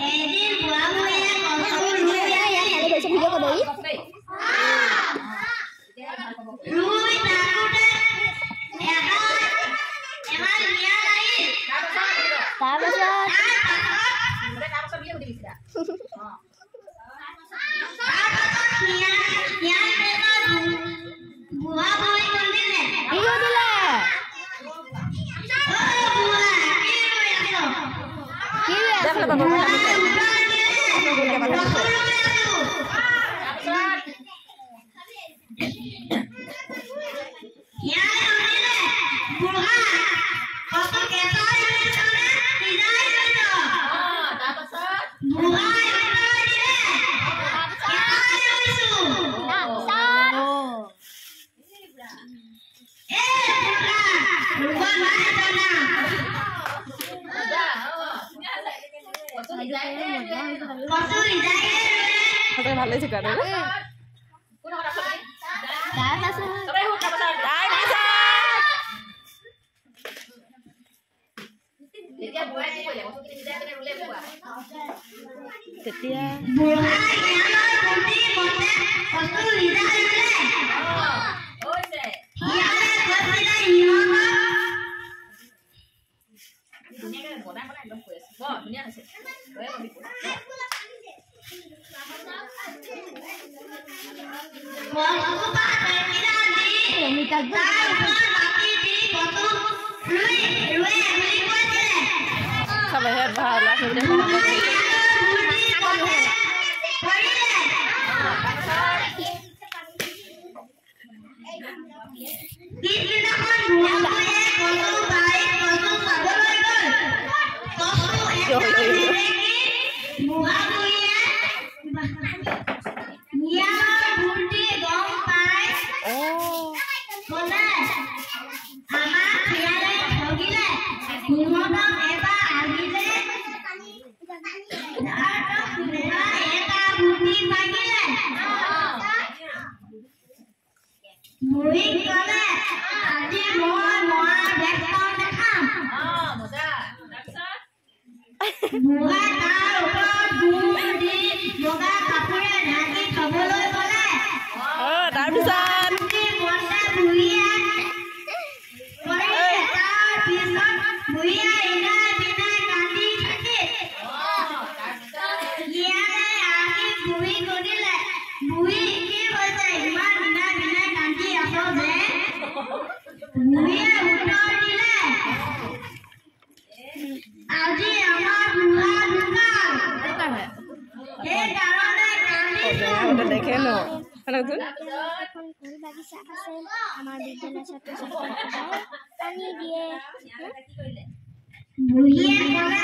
এদিন বুঢ়া বুঢ়ীয়ে কচু ৰুই আছিল। ৰুই থাকোঁতে এহাল শিয়াল আহিল। তাৰপাছত তাৰপাছত শিয়াল কেইটা বুঢ়া বুঢ়ীক সুধিলে, কি সুধিলে? অ বুঢ়া, কি ৰুই আছ? কি ৰুই আছ? বুঢ়াই উত্তৰ দিলে, কচু ৰুই আছো। শিয়ালে সুধিলে, বুঢ়া, কচু কেঁচাই ৰুইছ নে সিজাই ৰুইছ? বুঢ়াই উত্তৰ দিলে, কেঁচাই ৰুইছো। তাৰপিছত এ বুঢ়া, ৰুব নাই জানা। কচু সিজাইহে ৰুলে। ভাল লাগিছে। তাৰপাছত তাৰপিছত তেতিয়া বুঢ়াই শিয়ালৰ বুদ্ধি মতে কচু সিজাই ৰুলে। শিয়ালে কৈছিলে সিহঁতক কচুপাত এখিলা দি তাৰ ওপৰত মাটি দি কচু ৰুৱে বুলি কৈছিলে। খাবহে ভাল। বুঢ়াই শিয়ালৰ বুদ্ধি মতে কৰিলে। পিছদিনাখন বুঢ়া বুঢ়ীয়ে কচু বাৰীত কচু চাবলৈ গ'ল। কচু এটাও নেদেখি বুঢ়া বুঢ়ীয়ে শিয়ালৰ বুদ্ধি গম পাই ক'লে, আমাক শিয়ালে ঠগিলে। সিহঁতক এবাৰ আহিলে বুঢ়াই এটা বুদ্ধি মাগিলে। বুঢ়ীক ক'লে, আজি মই মৰাৰ বেশখন দেখাম। বুঢ়াই তাৰ ওপৰত গুৰ দি বগা কাপোৰে ঢাকি থবলৈ ক'লে। তাৰপিছত বুদ্ধি মতে বুঢ়ীয়ে কৰিলে। তাৰ পিছত বুঢ়ীয়ে ইনাই বিনাই কান্দি থাকিল। শিয়ালে আহি বুঢ়ীক সুধিলে, বুঢ়ী, কি হৈছে? ইমান ইনাই বিনাই কান্দি আছ যে? বুঢ়ীয়ে উত্তৰ দিলে, আজি আমাৰ বুঢ়া ঢুকাল, সেইকাৰণে কান্দিছো। দেখে ন। শুনকচোন। এখন ফুল বাগিচা আছে। আমাৰ বিদ্যালয়ৰ ছাত্ৰ ছাত্ৰীসকলে পানী দিয়ে। বুঢ়ীয়ে ক'লে,